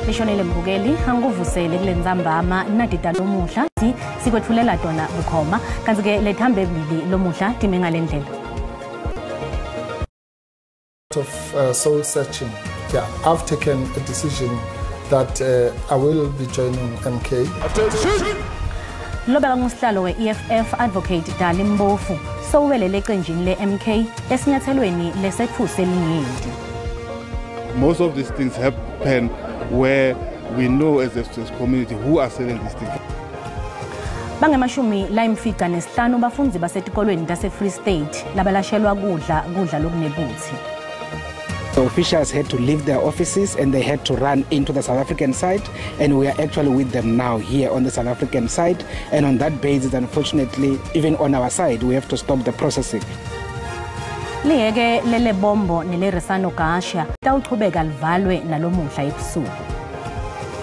Lishonele mbukeli, angikuvusele kule ntsambama nadida lomuhla sikwetfulela tona bukhoma, kantsi-ke lethambe bili lomuhla time ngale ndlela. Of soul searching, yeah, I've taken a decision that I will be joining MK. Lobeka ngusihlalo we-EFF Advocate Dali Mpofu sowuwelele ecenjini le-MK esinyathelweni lesetfuse linyenti. Most of these things happen where we know as a community who are selling these things. Bangemashumi layimfica nesihlanu bafundzi basetikolweni tase-Free State labalashelwa kudla lokunebutsi. The officials had to leave their offices and they had to run into the South African side, and we are actually with them now here on the South African side, and on that basis, unfortunately, even on our side, we have to stop the processing. Liyeke leleBombo neleResano Gasha tawuchubeka livalwe nalomuhla ebusuku.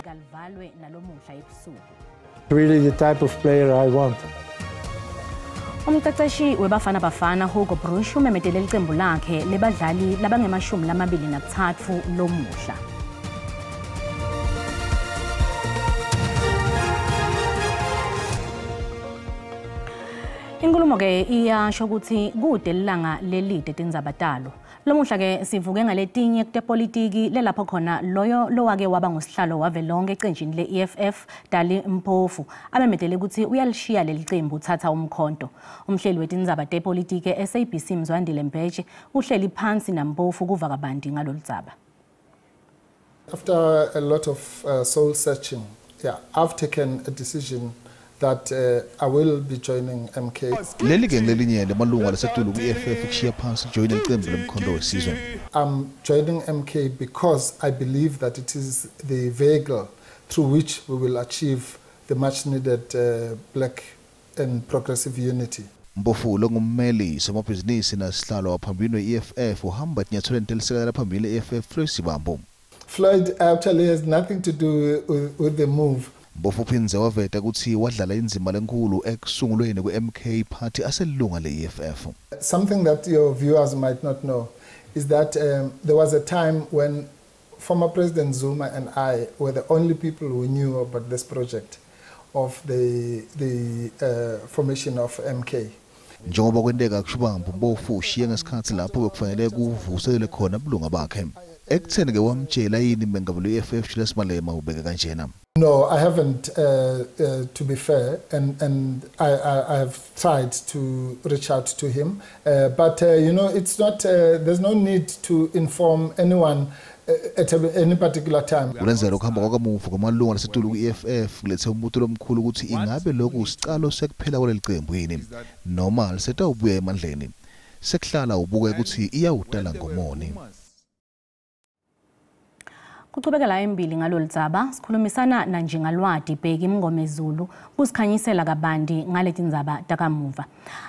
Livalwe nalomuhla ebusuku. Really the type of player I want. Umqeqeshi weBafana Bafana Hugo Broos umemetele licembu lakhe lebadlali labangemashumi lamabili nakutsatfu lomuhla. Inkulumo-ke iyasho ukuthi kude lilanga lelide tindzaba talo. Lomuhla-ke sivuke ngaletinye kutepolitiki lelapho khona loyo lowake waba ngusihlalo wavelonkhe ecenjini le-EFF Dali Mpofu amemetele ukuthi uyalishiya leli cembu, uthatha umkhonto. Umhleli wetindzaba tepolitiki e-SABC Mzwandile Mbeje uhleli phansi naMpofu kuva kabanti ngalolu dzaba. After a lot of soul searching, yeah, I've taken a decision that I will be joining MK. Leli ke ngelinye lemalunga lasetulu ku-EFF kushiya phansi kujoyina licembu lemkhonto wesizwe. I'm joining MK because I believe that it is the vehicle through which we will achieve the much needed black and progressive unity. Mpofu longummeli somabhizinisi nasihlalo waphambili we-EFF uhamba etinyathelweni telisekela phambili le-EFF Floyd Shivambu. Floyd actually has nothing to do with the move. Mpofu uphindze waveta kutsi wadlala indzima lenkhulu ekusungulweni kwe-MK Party aselilunga le-EFF. Something that your viewers might not know is that there was a time when former President Zuma and I were the only people who knew about this project of the formation of MK. Njengoba kwenteka kuShivambu, Mpofu ushiye ngesikhatsi lapho bekufanele kuvuselelwe khona bulunga bakhe. Ekutheni-ke wamtshela yini mengameli we-EFF Julius Malema, ubeke kanjena. No, I haven't, to be fair, and I have tried to reach out to him. But it's not, there's no need to inform anyone at any particular time. Kulenzela ukuhamba kwakamuva kwamalunga lasetulu ku-EFF kulethe umbuto lomkhulu ukuthi ingabe lokhu sicalo sekuphela kwaleli cembu yini noma lisetawubuya emandleni. Sekuhlala ubuke ukuthi iyawutala ngomoni. Kuchubekela embili ngalolu dzaba, sikhulumisana nanjingalwati Bheki Mngomezulu kusikhanyisela kabanti ngaleti ndzaba takamuva.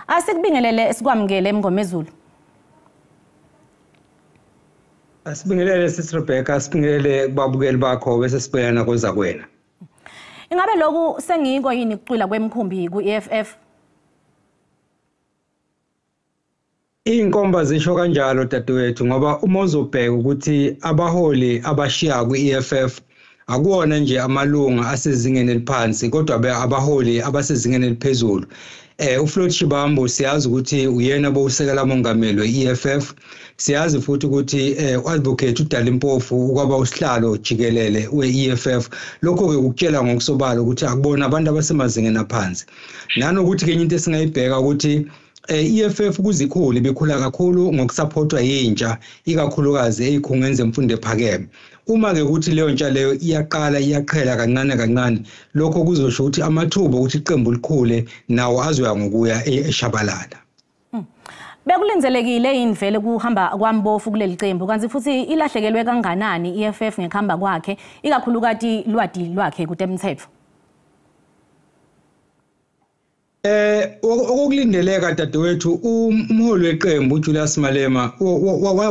Asikubingelele, sikwamukele Mngomezulu. Asibingelele sisi Rebecca, asibingelele kubabukeli bakho bese sibuyana kozakwena. Ingabe lokhu sengiko yini kucwila kwemkhumbi ku-EFF? Iy'nkomba zisho kanjalo dadewethu, ngoba uma uzobheka ukuthi abaholi abashiya kwi-EFF akuwona nje amalunga asezingeni eliphansi, kodwa abaholi abasezingeni eliphezulu. UFloyd Shivambu siyazi ukuthi uyena bowusekela mongameli we-EFF. Siyazi futhi ukuthi uadvocate uDali Mpofu ukwaba usihlalo jikelele we-EFF. Lokho ke kukutshela ngokusobala ukuthi akubona abantu abasemazingeni aphansi. Nanokuthi ke enye into esingayibheka ukuthi EFF kuzikhulu ibikhula kakhulu ngokusupportwa yintsha, ikakhulukazi ezikhungweni zemfundo ephakeme. Uma ke ukuthi leyo ntsha leyo iyaqala iyaqhela kancane kancane, lokho kuzosho ukuthi amathuba ukuthi iqembu likhule nawo azoya ngokuya eshabalala. Bekulindelekile yini vele kuhamba kwaMpofu kuleli cembu, kanti futhi ilahlekelwe kanganani iEFF ngekuhamba kwakhe, ikakhulukati lwati lwakhe kutemthetho? Okukulindeleka dadewethu, umholi weqembu uJulius Malema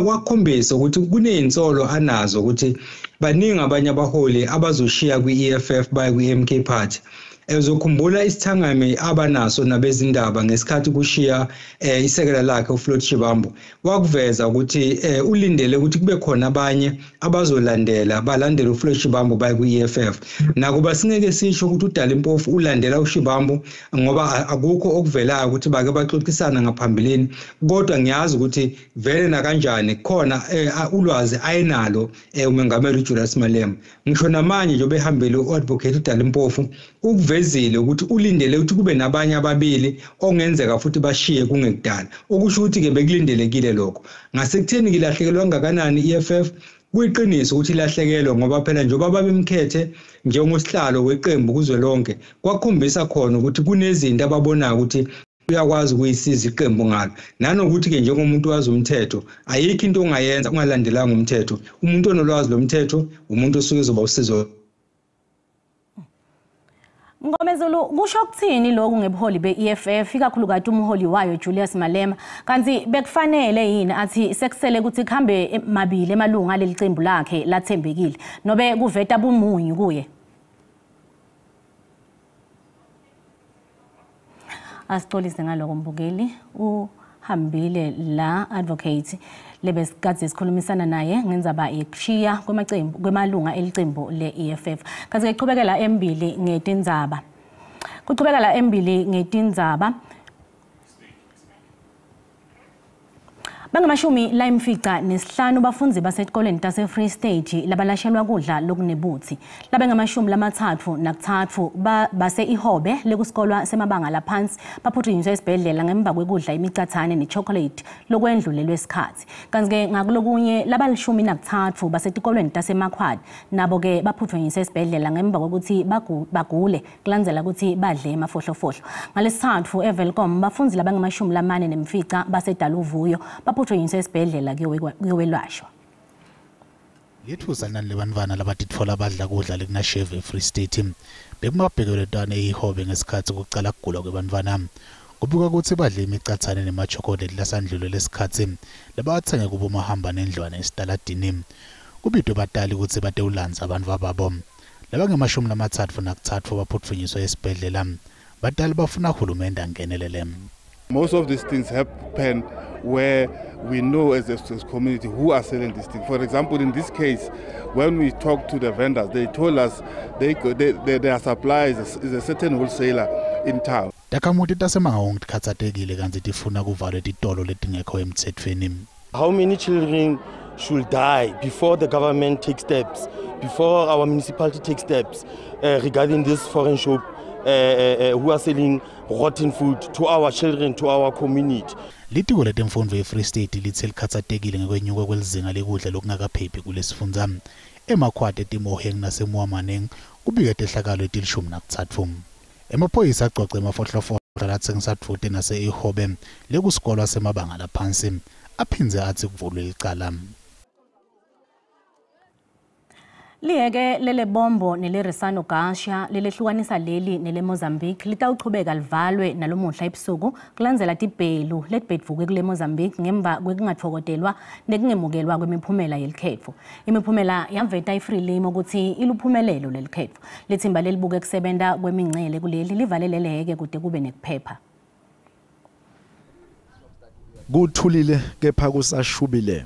wakhombisa ukuthi kunezinsolo anazo ukuthi baningi abanye abaholi abazoshiya kwi-EFF baye kwi-MK Party. Uzokhumbula isithangami abanaso nabezindaba ngesikhathi kushiya isekela lakhe uFloyd Shivambu, wakuveza ukuthi ulindele ukuthi kube khona abanye abazolandela balandele uFloyd Shivambu baye ku-EFF. Nakuba singeke sisho ukuthi uDali Mpofu ulandela uShivambu ngoba akukho okuvelayo ukuthi bake baxoxisana ngaphambilini, kodwa ngiyazi ukuthi vele nakanjani khona ulwazi ayenalo umengameli uJulius Malema. Ngisho namanje nje behambile u-advocate uDali Mpofu ukuvezile ukuthi ulindele ukuthi kube nabanye ababili ongenzeka futhi bashiye kungekudala, okusho ukuthi-ke bekulindelekile lokho. Ngasekutheni ngilahlekelwa kangakanani i-EFF, kuyiqiniso ukuthi ilahlekelwe ngoba phela njengoba babemkhethe njengosihlalo weqembu kuzwelonke, kwakhombisa khona ukuthi kunezinto ababonayo ukuthi uyakwazi ukuyisiza iqembu ngalo, nanokuthi-ke njengomuntu wazi umthetho ayikho into ongayenza ungalandelanga umthetho. Umuntu onolwazi lomthetho umuntu osuke ezoba usizo. Mngomezulu, kusho ukuthini lokhu ngebuholi be-EFF, ikakhulukati umholi wayo Julius Malema? Kanti bekufanele yini athi sekusele ukuthi kuhambe mabili emalunga aleli qembu lakhe lathembekile, nobe kuveta bumunyu kuye? Asixolise ngaloko mbukeli, uhambile la advocate lebesikade sikhulumisana naye ngenzaba yekushiya kwamaqembu kwemalunga elicembu le-EFF. Kanti ke embili ngetindzaba. Kuchubekela embili ngetindzaba. Bangamashumi layimfica nesihlanu bafundzi basetikolweni tase Free State labalashelwa kudla lokunebuthi. Labengamashumi lamathathu nakuthathu base ihobe lekusikolwa semabanga laphansi baphuthunyiswa esibhedlela ngemva kwekudla imicathane nechocolate lokwendlulelwe isikhathi. Kanti ke ngakulokunye labalishumi nakuthathu basetikolweni taseMakhwadi nabo ke baphuthunyiswa esibhedlela ngemva kokuthi bagule kulandzela ukuthi badle emafohlofohlo. Ngalesithathu eVelkom bafundzi labangamashumi lamane nemfica baseDaluvuyo baphuthunyiswa esibhedlela kuyowelashwa. Yethusa nani lebantwana labatitfola badla kudla lekunashevu eFree State. Bekumabhekeletwane ihobe ngesikhathi kucala kugula kwebantwana. Kubikwa ukuthi badle imicathane nemachocolate lasandlulwe lesikhathi labawathenge kubo mahamba nendlwana esitaladini. Kubidwe batali ukuthi batewulandza abantu babo. Labangamashumi lamathathu nakuthathu baphuthunyiswa esibhedlela. Batali bafuna uhulumende angenelele. Most of these things happen where we know as a community who are selling this thing. For example, in this case, when we talked to the vendors, they told us their supply is a certain wholesaler in town. Takhamuti taseMangaung tikhatsatekile kantsi tifuna kuvalwe titolo letingekho emtsetfweni. How many children should die before the government takes steps, before our municipality takes steps regarding this foreign shop who are selling rotten food to our children, to our community? Litiko letemfundvo eFree State lithe likhatsatekile ngekwenyuka kwelizinga lekudla lokungakaphephi kulesifundza. Emakhwati eTimoheng naseMuamaneng kubike tehlakalo leti-13. Emaphoyisa agcogce emafohlofohlo latsengisa dvute nase-Ihobe lekusikolwa semabanga laphansi, aphindze atsi kuvulwe licala. Liyeke lele bombo nele Resano Garcia lelehlukanisa leli nele Mozambique litawuchubeka livalwe nalomuhla ebusuku kulandzela tibhelu letibhedvuke kule Mozambique ngemva kwekungatfokotelwa nekungemukelwa kwemiphumela yelikhetfo. Imiphumela yaveta iFrelimo ukuthi iluphumelelo lelikhetfo. Lithimba lelibuke kusebenta kwemincele kuleli livaleleleke kude kube nekuphepha. Kuthulile kepha kusashubile.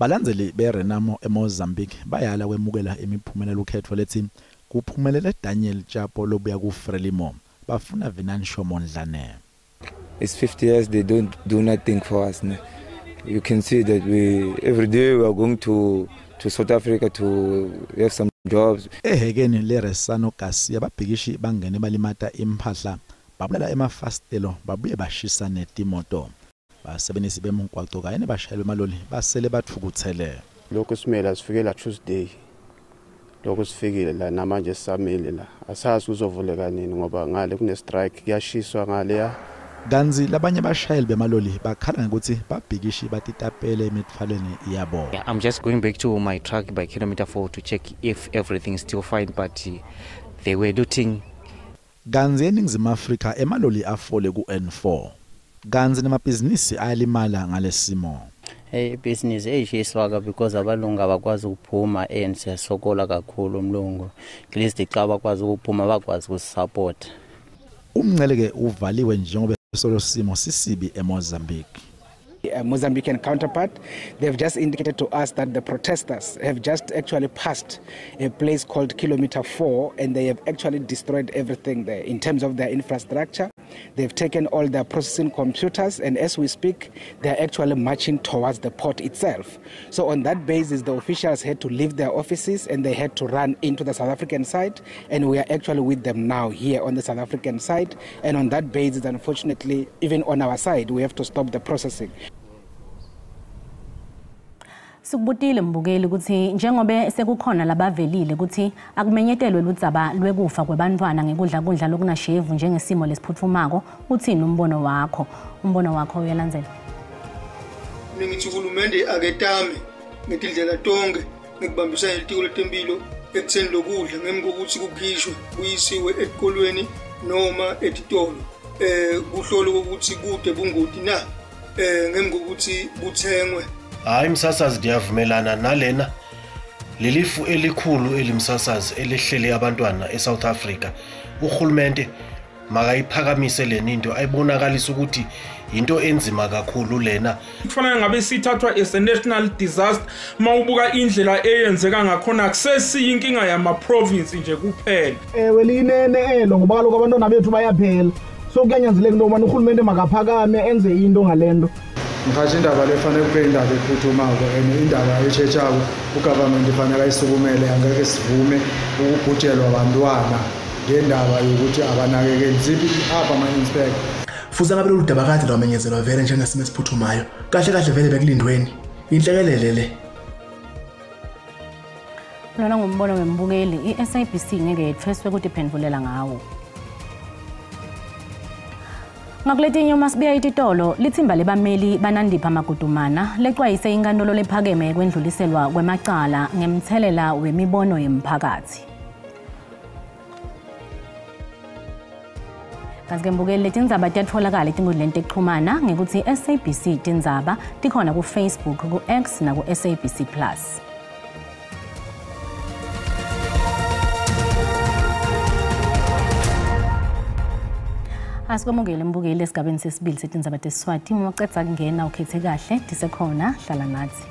Balandzeli beRenamo eMozambique bayala kwemukela imiphumela lukhetfo lethi kuphumelele Daniel Chapo lobuya kuFrelimo, bafuna Venancio Mondlane. It's 50 years they don't do nothing for us. You can see that we every day we are going to South Africa to have some jobs. Ehekeni leResano Garcia babhikishi bangene balimata imphahla, babulala emafastelo, babuye bashisa netimoto. Basebenzisi bemgwaqo kanye nebashayeli bemaloli basele batfukutsele. Lokho simele sifikela Tuesday. Lokho sifikile la namanje sisamile la. Asazi kuzovuleka nini ngoba ngale kune strike kuyashiswa ngale ya. Kanzi labanye bashayeli bemaloli bakhala ngokuthi babhikishi batitapele emithwalweni yabo. I'm just going back to my truck by kilometer 4 to check if everything is still fine, but they were looting. Kanzi eNingizimu Afrika emaloli afole ku N4. Kanzi nemabhizinisi ayalimala ngalesimo. Ibhizinisi eyishiswa because abalungu abakwazi ukuphuma and siyasokola kakhulu umlungu. At least xa bakwazi ukuphuma bakwazi ukusupporta. Umngcele ke uvaliwe njengoba solo simo sisibi eMozambique. Mozambican counterpart, they've just indicated to us that the protesters have just actually passed a place called Kilometer 4, and they have actually destroyed everything there in terms of their infrastructure. They've taken all their processing computers, and as we speak, they're actually marching towards the port itself. So on that basis, the officials had to leave their offices and they had to run into the South African side, and we are actually with them now here on the South African side. And on that basis, unfortunately, even on our side, we have to stop the processing. Sikubutile mbukeli ukuthi njengobe sekukhona labavelile ukuthi akumenyetelwe ludzaba lwekufa kwebantwana ngekudla kudla lokunashevu njengesimo lesiphuthumako, uthini umbono wakho? Umbono wakho uyalandzela. Mina ngithi uhulumende aketame ngetindlela tonke ngekubambisana nelitiko letempilo ekutheni lokudla ngemva kokuthi kukhishwe kuyisiwe etikolweni noma etitolo kuhlolwe ukuthi kude bungoti na ngemva kokuthi kuthengwe. Hayi msasazi, ndiyavumelana nalena. Lelifu elikhulu elimsasazi elehlele abantwana eSouth Africa. Urhulumente makayiphakamise lena into, ayibonakalisa ukuthi into enzima kakhulu lena. Kufanele ngabe sithathwa as a national disaster. Mawubuka indlela eyenzeka ngakhona, akusesiyinkinga yama province nje kuphela. Ewe linene elo ngoba kaloku abantwana bethu bayaphela. So kuyanyanzeleka into yobana urhulumente makaphakame enze into ngale nto. Mhathi indaba le fanele kube indaba ephuthumako and indaba esheshako, ugovernment ifanele ayisukumele. Angeke sivume ukubhujelwa abantwana ngendaba yokuthi abanakekeli. Ziphi apha ama-inspector? Futhi ngabe lolu daba kade lwamenyezelwa vele njengesimo esiphuthumayo, kahle kahle vele bekulindweni inhlekelele le. Lona ngumbono wembukeli, i-SABC ngeke yetfeswe kutiphendvulela ngawo. Ngakuletinye uma sibuya ititolo, litsimba lebameli banandipha Magudumana lecwayise inkantolo lephakeme kwendluliselwa kwemacala ngemthelela wemibono yemphakathi. Kanti-ke mbukeli, letindzaba tiyatfolakala etinkundleni tekuchumana ngekuthi SABC Tindzaba, tikhona ku-Facebook, ku-X naku-SABC Plus. Asikwamukele mbukeli esigabeni sesibili setindzaba tesiswati. Uma ucedza kungena ukhethe kahle, tisekhona, hlala nathi.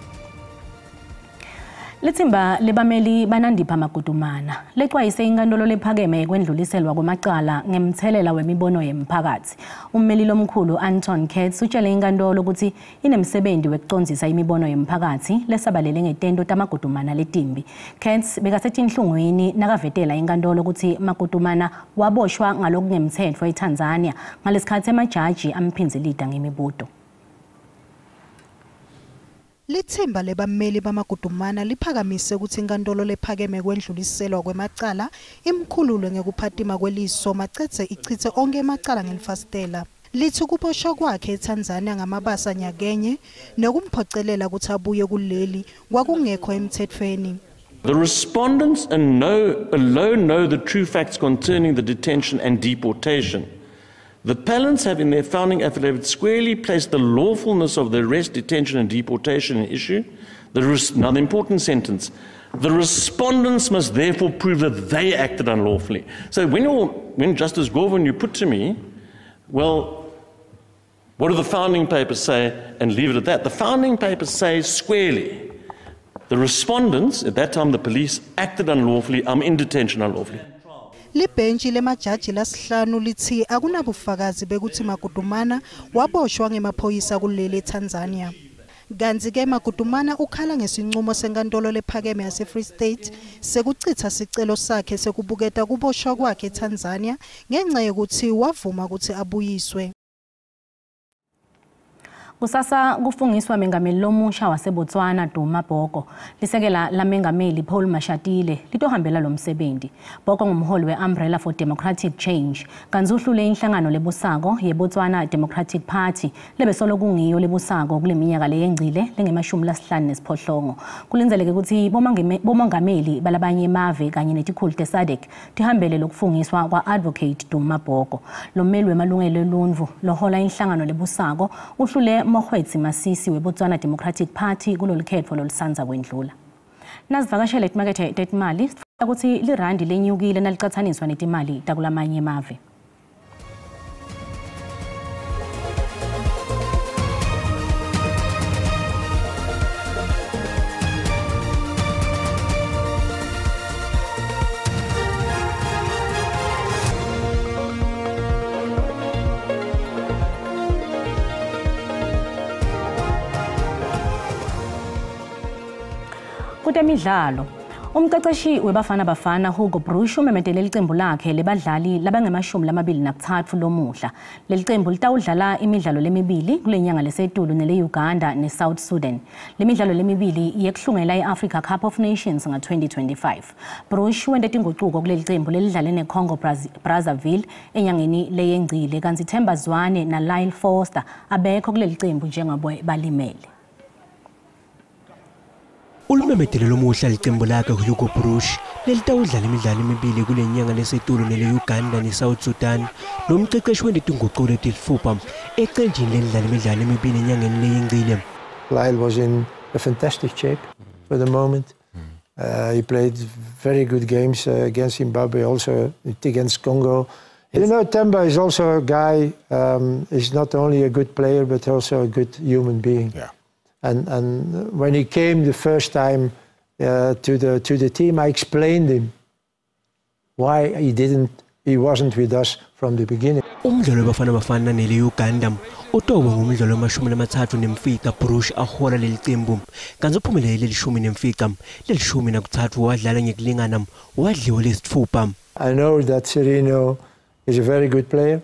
Litsimba lebameli banandipha Magudumana lecwayise inkantolo lephakeme kwendluliselwa kwemacala ngemthelela wemibono yemphakathi. Ummeli lomkhulu Anton Katz utshele inkantolo ukuthi inemsebenzi wekucondzisa imibono yemphakathi lesabalele ngetento taMagudumana letimbi. Katz bekasetinhlungwini nakavetela inkantolo ukuthi Magudumana waboshwa ngalokungemthetho eTanzania ngalesikhathi emajaji amphinzelida ngemibuto. Lithimba lebameli bamagudumana liphakamise ukuthi inkantolo lephakeme kwendluliselwa kwemacala imkhululwe ngekuphatima kweliso macedze ichithe onke emacala ngelifasitela. Lithi kuboshwa kwakhe eTanzania ngamabasa nyakenye nokumphocelela ukuthi abuye kuleli kwakungekho emthethweni. The respondents alone know the true facts concerning the detention and deportation. The appellants have in their founding affidavit squarely placed the lawfulness of the arrest, detention and deportation in issue. Now the important sentence, the respondents must therefore prove that they acted unlawfully. So when Justice Gorven, you put to me, well, what do the founding papers say? And leave it at that. The founding papers say squarely, the respondents, at that time the police, acted unlawfully, I'm in detention unlawfully. Libhentshi lemajaji lasihlanu lithi akunabufakazi bekuthi Magudumana waboshwa ngemaphoyisa kuleli eTanzania. Kanti-ke Magudumana ukhala ngesinqumo senkantolo lephakeme yase-Free State sekuchitha sicelo sakhe sekubuketa kuboshwa kwakhe eTanzania ngenxa yokuthi wavuma ukuthi abuyiswe. Kusasa kufungiswa mengameli lomusha waseBotswana Duma Boko. Lisekela la mengameli Paul Mashatile litohambela lo msebenzi. Boko ngumholi we-Umbrella for Democratic Change. Kanti uhlule inhlangano lebusako yeBotswana Democratic Party lebesolo kungiyo lebusako kule minyaka leyengcile lengema-58. Kulindzeleke ukuthi bomongameli balabanye emave kanye netikhulu teSADC tihambele lokufungiswa kwa-Advocate Duma Boko. Lo mmeli wemalungelo eluntfu lohola inhlangano lebusako uhlule Mokgweetsi Masisi weBotswana Democratic Party kulolukhetfo lolusandza kwendlula. Nasivakashele etimakethe tetimali sitfola kutsi lirandi lenyukile nalicatsaniswa netimali takulamanye emave. Kutemidlalo, umqeqeshi weBafana Bafana Hugo Broos umemetele licembu lakhe lebadlali labange-23 lomuhla. Leli cembu litawudlala imidlalo lemibili kule nyanga lesetulu nele-Uganda ne-South Sudan. Le midlalo lemibili yekuhlungela i-Africa Cup of Nations nga-2025. Broos wente tingucuko kuleli cembu lelidlale ne-Congo Brazzaville enyangeni leyengcile, kantsi Themba Zwane na-Lyle Foster abekho kuleli cembu njengoba balimele. Ulimemetele lomuhla licembu lakhe Hugo Broos lelitawudlala imidlalo emibili kule nyanga lesetulu nele-Uganda ne-South Sudan. Lo mqeqeshi wente tingucuko letilifupha ecenjini lelidlala imidlalo emibili enyangeni leyengcile. Lyle was in a fantastic shape for the moment. He played very good games against Zimbabwe, also against Congo. You know, Themba is also a guy, is not only a good player, but also a good human being. Yeah. And when he came the first time to the team, I explained him why he wasn't with us from the beginning. Umdlalo weBafana Bafana nele-Uganda utoba ngumdlalo wama-35 Broos ahola leli cembu, kantsi uphumelele 15 le-13 wadlala ngekulingana wadliwa lesitfupha. I know that Sirino is a very good player.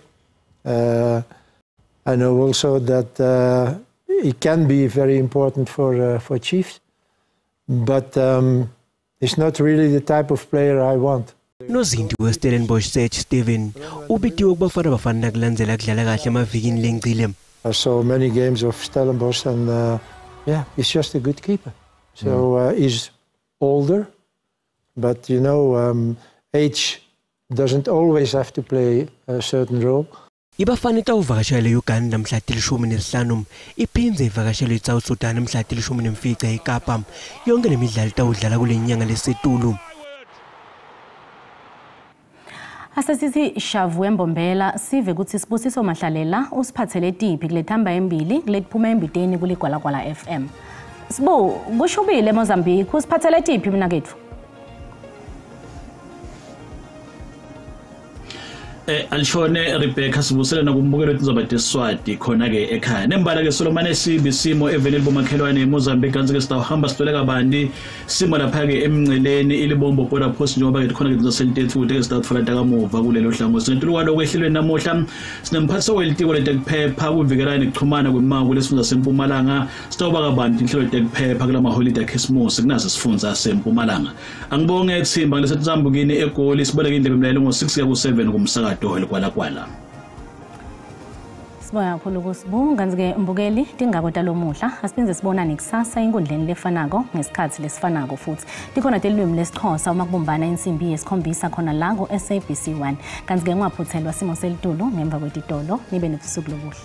I know also that he can be very important for Chiefs, but he's not really the type of player I want. Nozinti weStellenbosch Serge Steven ubitiwe kuBafana Bafana nakulandzela kudlala kahle emavikini lengcile. I saw many games of Stellenbosch and yeah, he's just a good keeper. So he's older, but you know, age doesn't always have to play a certain role. iBafana itawuvakashela e-Uganda mhla ti-15, iphindze ivakashele i-South Sudan mhla ti-15 eKapa. Yonke le midlalo itawudlala kule nyanga lesetulu. Asesithi shavu embombela sive kutsi Sibusiso Mahlalela usiphathele tiphi kulethamba embili kuletiphuma embiteni kuligwalagwala FM. Sibu, kushubile eMozambique, usiphathele tiphi mina kethu? Alishone Rebecca sibusele nakumbukelo tindzaba tesiswati khona ke ekhaya. Nembala ke Solomane sibi simo eveneli bomakhelwane eMozambique, kantsi ke sitawuhamba sitole kabanti simo lapha ke emngceleni iLibombo border post, njengoba ke khona ke tindzaba ke sitawutfola takamuva kulelo hlangothi. Ngetulu kwaloko ehlelweni namuhla sinemphathiso welitiko letekuphepha kuvikela nekuchumana kwemmango kulesifundza seMpumalanga. Sitawuba kabanti inhlelo tekuphepha kulamaholide akhisimusi kunaso sifundza seMpumalanga. Angibonge ethimba ngalesetizambukini eGoli siboleke indlebe emlayelo ngo-6 ku-7 kumsakazo Ligwalagwala. Sibonga kakhulu kuSibu, kantsi-ke mbukeli tingako talomuhla asiphindze sibonane kusasa enkundleni lefanako ngesikhatsi lesifanako futhi. Tikhona telulwimi lesiXhosa uma kubumbana insimbi yesikhombisa khona la ku-SABC 1. Kantsi-ke ungaphuthelwa simo selitulu ngemva kwetitolo. Nibe nebusuku lobuhle.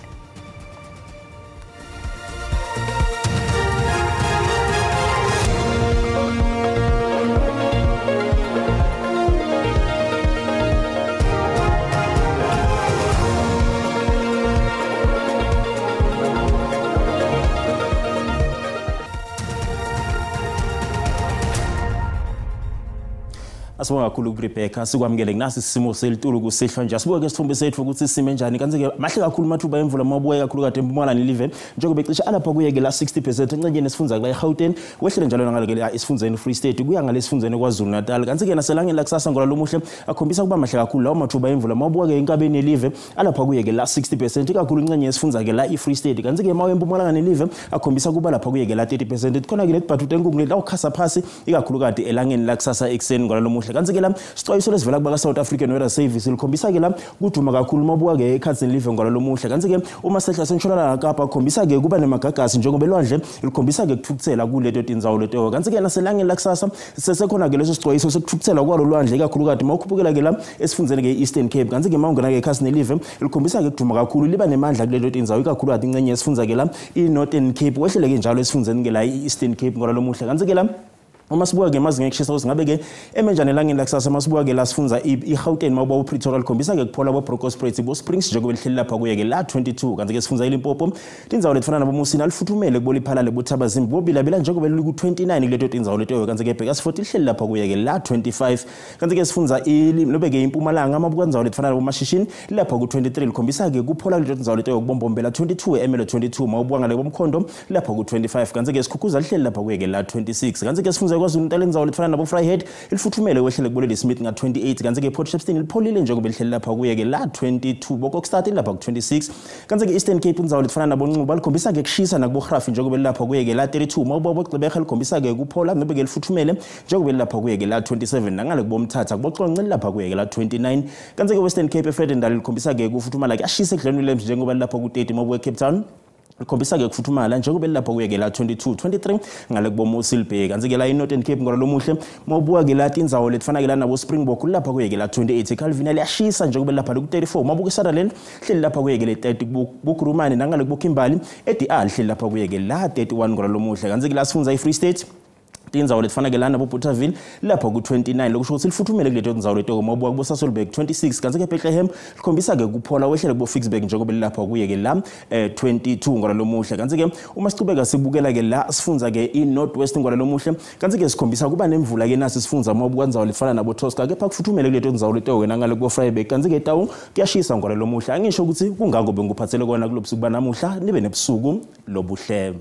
Asibonga kakhulu kuRebecca, sikwamukele kunasi isimo selitulu kusihlwa nje. Asibuke isithombe sethu ukuthi sime njani. Kanti-ke mahle kakhulu amathuba emvula mabuye kakhulu kade eMpumalanga nelive, njengoba ecishe alapha kuye-ke la 60% encanyeni esifundza la eGauteng, wehlele njalo nangale esifundeni Free State kuya ngale esifundeni KwaZulu Natal. Kanti-ke naselangeni lakusasa ngola lomuhle akhombisa kuba mahle kakhulu lawo mathuba emvula mabuye-ke enkabeni yelive alapha kuye-ke la 60% ikakhulu incenye esifundza-ke la i-Free State. Kanti-ke mawe eMpumalanga nelive akhombisa kuba lapha kuye-ke la 30%. Khona-ke netibhathu tenkungu lawukhasa phasi ikakhulu kade elangeni lakusasa ekuseni ngola lomuhle. Kanti-ke la sicwayiso lesivela kubaka-South African Weather Service likhombisa-ke la kuduma kakhulu mabuka-ke ekhathini live ngalo lomuhle. Kanti-ke uma sehla sentshonalanga Kapa kukhombisa-ke kuba nemagagasi njengoba elwandle likhombisa-ke kuthukuthela kuleto tindzawo leto. Kanti-ke naselangeni lakusasa sesekhona-ke leso sicwayiso sekuthukuthela kwalo lwandle ikakhulukati uma ukhuphukela-ke la esifundzeni-ke i-Eastern Cape. Kanti-ke uma ungena-ke ekhasini live likhombisa-ke kuduma kakhulu liba nemandla kuleto tindzawo ikakhulukati incenye yesifundza-ke la i-Northern Cape wehleleke njalo esifundzeni-ke la i-Eastern Cape ngalo lomuhle. Kanti-ke la uma sibuka-ke emazinga ekushisa ukuthi ngabe-ke emenjani elangeni lakusasa masibuka-ke la sifunza i-Gauteng mawuba uPretoria likhombisa-ke kuphola bo-Bronkhorstspruit bo-Springs njengoba lihleli lapha kuye-ke la 22. Kanti-ke sifunza iLimpopo tindzawo letifana naboMusina lifuthumele kuboLiphalale boThabazimbi bobilabila njengoba liku-29 kuleto tindzawo leto. Kanti-ke Bhekasifort lihleli lapha kuye-ke la 25. Kanti-ke sifunza nobe-ke impumalanga amabuka ndzawo letifana nabomashishini lapha ku-23 likhombisa-ke kuphola kuleto tindzawo leto kubombombela 22 emelo 22 mawubuka ngale komkhondo lapha ku-25. Kanti-ke sikhukhuza lihleli lapha kuye-ke la 26. Kanti-ke sifunza KwaZulu Natal indzawo letifana nabo Vryheid lifuthumele wehlele kuboleli Smith nga-28. Kanti-ke Port Shepstone lipholile njengoba lihleli lapha kuye-ke la 22 boKokstad lapha ku-26. Kanti-ke Eastern Cape indzawo letifana nabonxuba likhombisa-ke kushisa nakubohrafi njengoba lilapha kuye-ke la 32 mawubuka boGqeberha likhombisa-ke kuphola nobe-ke lifuthumele njengoba lilapha kuye-ke la 27 nangale kubomthatha kuboxonce lilapha kuye-ke la 29. Kanti-ke Western Cape eVredendal likhombisa-ke kufuthumala kuyashisa eGlen Williams njengoba lilapha ku-30 mawubuka eCape Town likhombisa-ke kufuthumala njengoba lilapha kuye-ke la 22 23 ngale kuboMossel Bay. Kanti-ke la i-Northern Cape ngalo lomuhle mawubuka-ke la tindzawo letifana-ke la nabo Springbok lapha kuye-ke la 28 eCalvinia liyashisa njengoba lilapha liku-34 mawubuka iSutherland hleli lapha kuye-ke le 30 kuGrumani nangale kuboKimberley e-DR lihleli lapha kuye-ke la 31 ngalo lomuhle. Kanti-ke la sifunza i-Free State tindzawo letifana-ke lana boBothaville lapha ku-29 lokusho ukuthi lifuthumele kuleto tindzawo leto mawubuka kuboSasolburg 26. Kanti-ke Bethlehem likhombisa-ke kuphola wehlele kubo-Ficksburg njengoba lilapha kuye-ke la 22 ngalo lomuhle. Kanti-ke uma sichubeka sibukela-ke la sifunza-ke i-North West ngalo lomuhle kanti-ke sikhombisa kuba nemvula-ke nasi sifunza mawubuka ndzawo lefana nabo-Tosca kepha kufuthumele kuleto tindzawo leto wena ngale kubo-Vryburg. Kanti-ke Taung kuyashisa ngalo lomuhle. Angisho ukuthi kungako bengikuphathele kona kulobusuku banamuhla nibe nebusuku lobuhle.